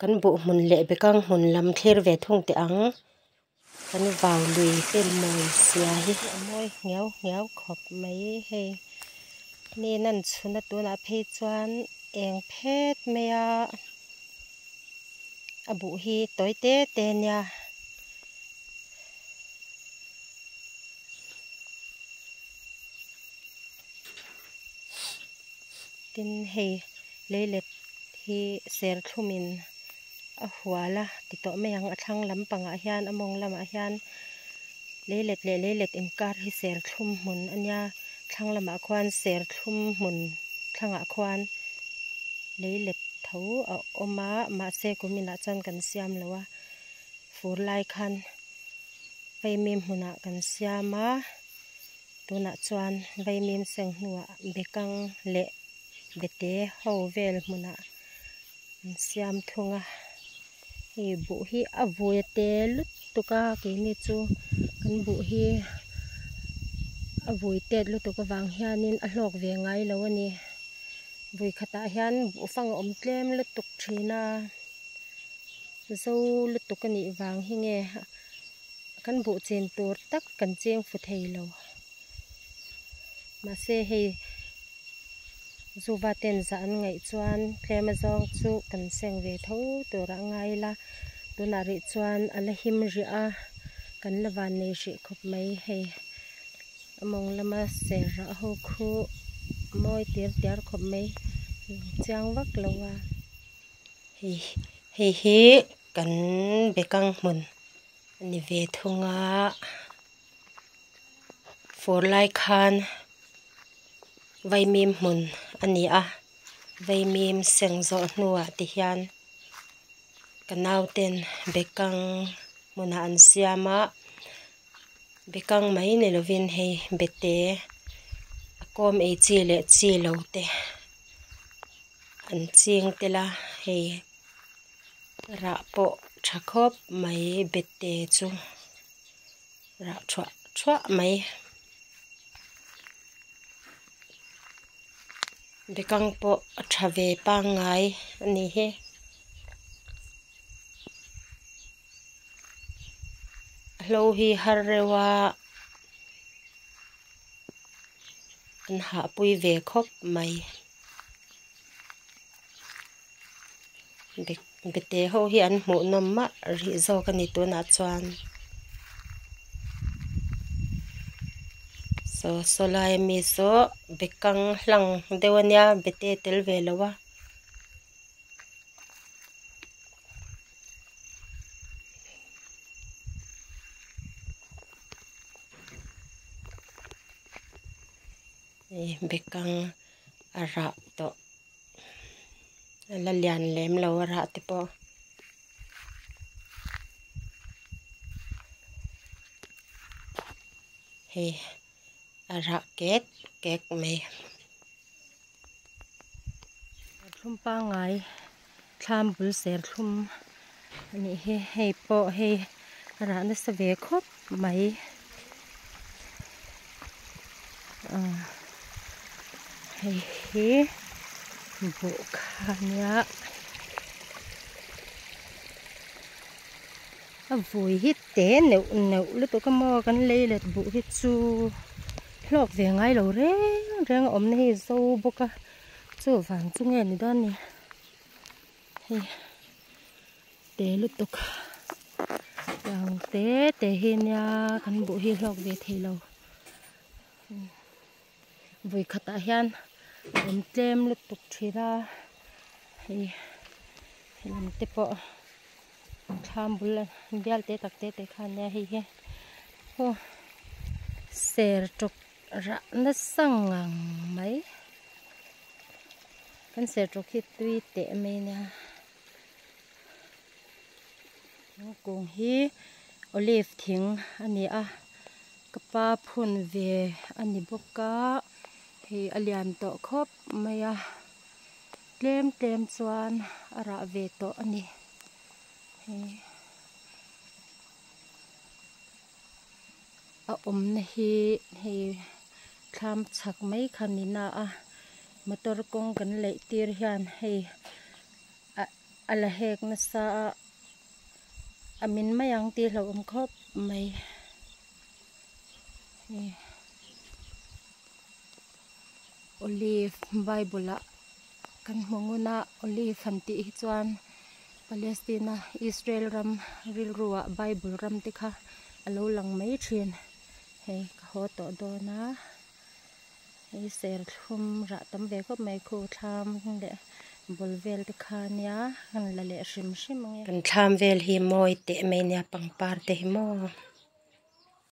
Kan buh hmun leh bekang hmun lam thlir ve thung teh ang. Kan vau lui te mawi sia hi a mawi nghiau nghiau khawp mai hei. Ni nan chhun a tunah phei chuan eng phet mai a a buh hi tawi te te nia. Tin hei leilet hi serthlumin a hual a ti tawh mai ang a thlang lampangah hian a mawng lamah hian leilet leh leilet inkar hi serthlum hmun a nia thlang lamah khuan serthlum hmun thlangah khuan leilet tho a awm a mahse kuminah chuan kan siam lo a fur lai khan vaimim hmunah kan siam a tunah chuan vaimim seng hnuah bekang leh bete ho vel hmunah an siam thung a hei buh hi a vui a te lutuk a keini chu kan buh hi a vui tet lutuk avang hianin a hlawk ve ngai lo a ni vui khatah hian buh fang a awm tlem lutuk thin a zo lutuk a nih vang hi nge kan buh chin tur tak kan cheng fu thei lo mahse hei zuva ten zah an ngaih chuan tlem azawng chu kan seng ve tho tur a ngai ila tunah rih chuan a la him rih a kan la van nei hrih khawp mai hei a mawng lama ser rah ho khu mawi tir tiar khawp mai chiang vak lo a hei hei hi kan bekang hmun a ni ve thung a fur lai khan vaimim hmun a ni a vaimim seng zawh hnuah te hian ka nauten bekang hmunah an siam a bekang mai ni lovin hei bete a kawm ei chi leh chi lo te an ching tel a hei rah pawh tha khawp mai bete chu rah thuah thuah mai. Bekang pawh a tha ve pangngai a ni hi. A hlo hi har reuh a an hahpui ve khawp mai. Bete ho hi an hmuh nawm mah rih zawk a ni tunah chuan. Saw saw lai ami saw bekang hlang deuh a nia bete tel ve lo a. Bekang a rah tawh a la lian lem lo a rah te pawh. Hei a rah kek kek mai. Serthlum pangngai thlam bul serthlum a nih hi hei pawh hei a rah nasa ve khawp mai ah hei hi buh kha nia a vui hi te neuh neuh lutuk a maw kan lei let buh hi chu hlawk ve ngai lo reng reng a awmna hi zo bawk a chuvang chu nge ni dawn ni hei te lutuk tiang te te hi nia kan buh hi hlawk ve thei lo vui khatah hian a awm tlem lutuk thin a hei helam te pawh thlam bul bial te tak te te kha ania hei hi aw ser tawk rah nasa ngang mai kan ser tawk hi tui teh mai ania thingkung hi olive thing a ni a ka pa phun ve a ni bawk a hei a lian tawh khawp mai a tlem tlem chuan a rah ve tawh a ni hei a awmna hi hei thlam chhak mai kha ni na a motor kawng kan laih tir hian hei. A la hek nasa a a min mai ang tih hlauhawm khawp mai hei olive bible ah kan hmu ngun a olive han tih hi chuan Palestine a Israel ram rilru ah bible ram te kha a lo lang mai thin hei ka haw tawh dawn a hei serthlum rah tam ve khawp mai khu thlam leh bul vel te kha nia an la leh hrim hrim ang e. Kan thlam vel hi mawi teh mai nia pangpar te hi maw.